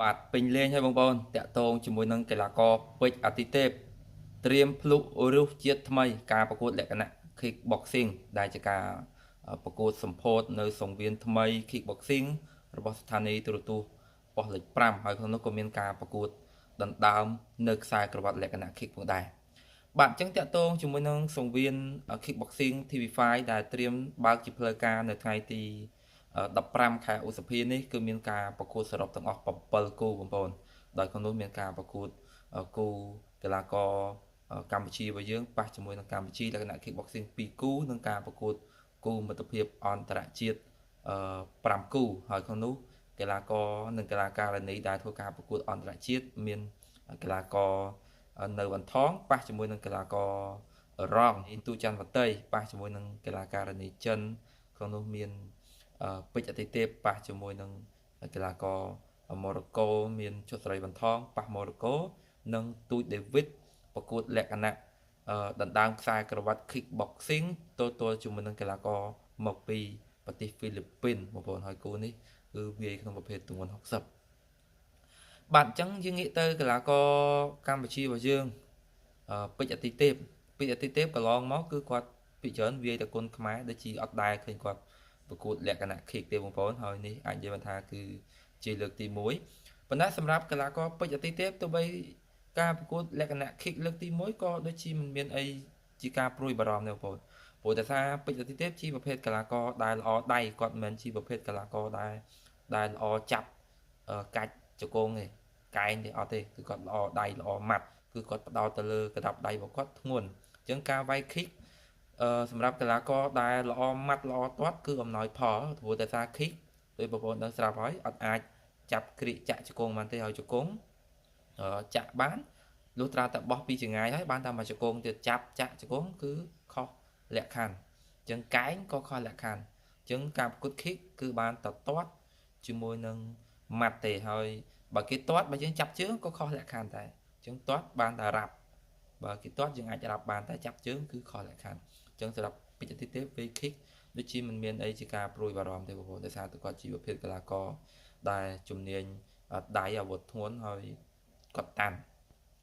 បាទពេញលេងហើយបងប្អូនតាក់ទងជាមួយនឹងកីឡាករពេជ្រអតិទេពត្រៀមភ្លុករសជាតិថ្មីការប្រកួតលក្ខណៈ Kickboxing ដែលជាការប្រកួតសម្ពោធនៅសង្វៀនថ្មី Kickboxing របស់ស្ថានីយ៍ទូរទស្សន៍ប៉ុស្តិ៍លេខ5ហើយក្នុងនោះក៏មានការប្រកួតដណ្ដើមនៅខ្សែក្រវ៉ាត់លក្ខណៈ Kick ផងដែរបាទអញ្ចឹងតាក់ទងជាមួយនឹងសង្វៀន Kickboxing TV5 ដែលត្រៀមបើកជាផ្លូវការនៅថ្ងៃទី15ខែឧសភានេះគឺមានការប្រកួតសរុបទាំងអស់7គូបងប្អូនដោយក្នុងនោះមានការប្រកួតគូកីឡាករកម្ពុជារបស់យើងប៉ះជាមួយនឹងកម្ពុជាលក្ខណៈ Kickboxing 2គូនិងការប្រកួតគូមិត្តភាពអន្តរជាតិ5គូហើយក្នុងនោះកីឡាករនិងកីឡាការិនីដែលធ្វើការប្រកួតអន្តរជាតិមានកីឡាករនៅវ៉ាន់ថងប៉ះជាមួយនឹងកីឡាកររ៉ង់អ៊ីនទូច័ន្ទវតីប៉ះជាមួយនឹងកីឡាការិនីចិនក្នុងនោះមានពេជ្រអតិទេពប៉ះជាមួយនឹងកីឡាករម៉ូរ៉ូកូមានជុតស្រីបន្ថងប៉ះម៉ូរ៉ូកូនិងទូចដេវីតប្រកួតលក្ខណៈដណ្ដើមខ្សែក្រវ៉ាត់ Kickboxing ទល់ជាមួយនឹងកីឡាករមកពីប្រទេសហ្វីលីពីនបងប្អូនហើយគូនេះគឺវាយក្នុងប្រភេទទម្ងន់60បាទអញ្ចឹងយើងងាកទៅកីឡាករកម្ពុជារបស់យើងពេជ្រអតិទេពពេជ្រអតិទេពកន្លងមកគឺគាត់ពីច្រើនវាយតែគុណខ្មែរដូចជាអត់ដែលឃើញគាត់ប្រកួតលក្ខណៈ kick ទេបងប្អូនហើយនេះអាចនិយាយបានថាគឺជាលើកទី1ប៉ុន្តែសម្រាប់កីឡាករពេជ្រអតិទេពទោះបីការប្រកួតលក្ខណៈ kick លើកទី1ក៏ដូចជាមិនមានអីជាការព្រួយបារម្ភទេបងប្អូនព្រោះតែថាពេជ្រអតិទេពជាប្រភេទកីឡាករដែលល្អដៃគាត់មិនមែនជាប្រភេទកីឡាករដែលល្អចាប់កាច់ជង្គង់ទេកែងទេអត់ទេគឺគាត់ល្អដៃល្អម៉ាត់គឺគាត់ផ្ដោតទៅលើកដាប់ដៃរបស់គាត់ធ្ងន់អញ្ចឹងការវាយ kick សម្រាប់កីឡាករដែលល្អម៉ាត់ល្អទាត់គឺអំណោយផលព្រោះតែថា kick ដោយបងប្អូនដឹងស្រាប់ហើយអត់អាចចាប់ក្រៀកចាក់ជង្គង់បានទេហើយជង្គង់ចាក់បានលុះត្រាតែបោះពីចង្ងាយហើយបានតែមួយជង្គង់ទៀតចាប់ចាក់ជង្គង់គឺខុសលក្ខខណ្ឌអញ្ចឹងកែងក៏ខុសលក្ខខណ្ឌអញ្ចឹងការប្រកួត kick គឺបានតទាត់ជាមួយនឹងម៉ាត់ទេហើយបើគេទាត់បើយើងចាប់ជើងក៏ខុសលក្ខខណ្ឌដែរអញ្ចឹងទាត់បានតែរ៉ាប់បើគេទាត់យើងអាចរ៉ាប់បានតែចាប់ជើងគឺខុសលក្ខខណ្ឌអញ្ចឹងសម្រាប់ពេជ្រអតិទេពពេល kick ដូចជាមិនមានអីជាការព្រួយបារម្ភទេបងប្អូនដោយសារតែគាត់ជាប្រភេទកីឡាករដែលជំនាញដៃអាវុធធ្ងន់ហើយគាត់តាន់